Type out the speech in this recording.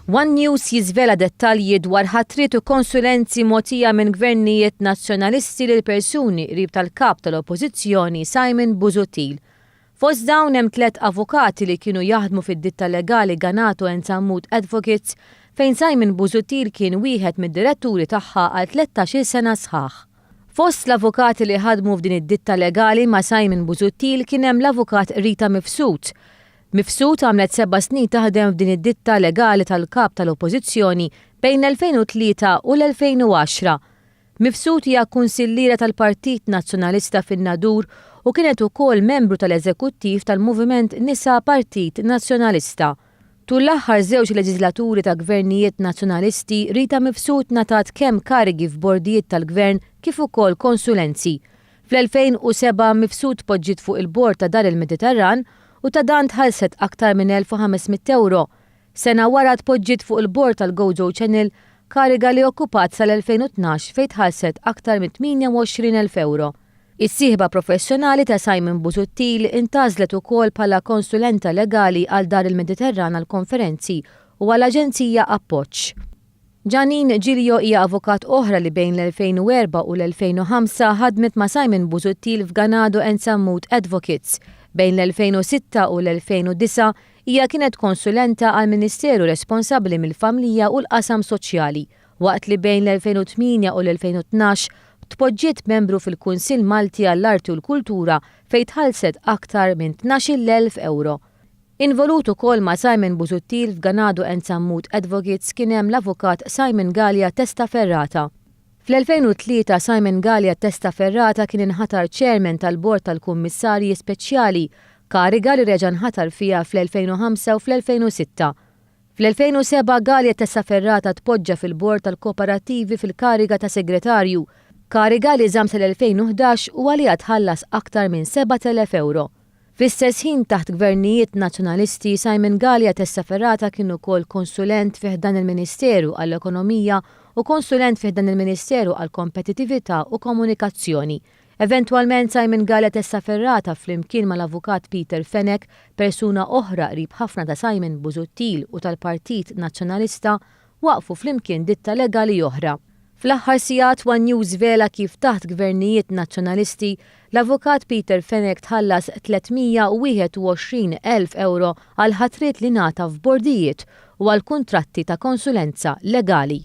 One News jiżvela dettalji dwar ħatriet u konsulenzi mogħtija minn gvernijiet Nazzjonalisti lil persuni qrib tal-Kap tal-Oppożizzjoni Simon Busuttil. Fost dawn hemm tlett avukati li kienu jaħdmu fid-ditta legali Ganato and Sammut Advocates fejn Simon Busuttil kien wieħed mid-diretturi tagħha għal tlettax-il sena sħaħ. Fost l-avukati li ħadmu f'din id-ditta legali ma' Simon Busuttil kien hemm l-Avukat Rita Mifsud. Mifsud għamlet seba' snin taħdem f'din id-ditta legali tal-Kap tal-Oppożizzjoni bejn l-2003 u l-2010. Mifsud hija kunsilliera tal-Partit Nazzjonalista fin-Nadur u kienet ukoll membru tal-Eżekuttiv tal-Moviment Nisa Partit Nazzjonalista. Tul l-aħħar żewġ leġiżlaturi ta' gvernijiet Nazzjonalisti, Rita Mifsud ngħatat kemm karigi f'bordijiet tal-Gvern kif ukoll konsulenzi. Fl-2007 Mifsud tpoġġiet fuq il-bord ta' Dar il-Mediterran u ta' dan tħallset aktar minn 1,500 ewro. Sena wara tpoġġiet fuq il-bord tal-Gozo Channel, kariga li okkupat sal-2012 fejn tħallset aktar minn 28,000 ewro. Is-sieħba professjonali ta' Simon Busuttil intgħażlet ukoll bħala konsulenta legali għal Dar il-Mediterran għall-Konferenzi u għal Aġenzija Appoġġ. Janine Giglio hija avukat oħra li bejn l-2004 u l-2005 ħadmet ma' Simon Busuttil f'Ganado and Sammut Advocates. Bejn l-2006 u l-2009 hija kienet konsulenta għall-Ministeru responsabbli mill-Famlija u l-Qasam Soċjali, waqt li bejn l-2008 u l-2012 tpoġġiet membru fil-Kunsill Malti għall-Arti u l-Kultura fejn tħallset aktar minn 12,000 ewro. Involut ukoll ma' Simon Busuttil f'Ganado and Sammut Advocates kien hemm l-Avukat Simon Galea Testaferrata. Fl-2003 Simon Galea Testaferrata kien inħatar Chairman tal-Bord tal-Kummissarji Speċjali, kariga li reġa' nħatar fiha fl-2005 u fl-2006. Fl-2007 Galea Testaferrata tpoġġa fil-Bord tal-Kooperattivi fil-kariga ta' Segretarju, kariga li żamm sal-2011 u għaliha tħallas aktar minn 7,000 ewro. Fl-istess ħin taħt gvernijiet Nazzjonalisti, Simon Galea Testaferrata kien ukoll konsulent fi ħdan il-Ministeru għall-Ekonomija u konsulent fi ħdan il-Ministeru għall-Kompetitività u Komunikazzjoni. Eventwalment Simon Galea Testaferrata flimkien mal-Avukat Peter Fenech, persuna oħra qrib ħafna ta' Simon Busuttil u tal-Partit Nazzjonalista, waqqfu flimkien ditta legali oħra. Fl-aħħar sigħat one News żvela kif taħt gvernijiet Nazzjonalisti, l-Avukat Peter Fenech tħallas 321 elf ewro għal ħatriet li ngħata f'bordijiet u għal kuntratti ta' konsulenza legali.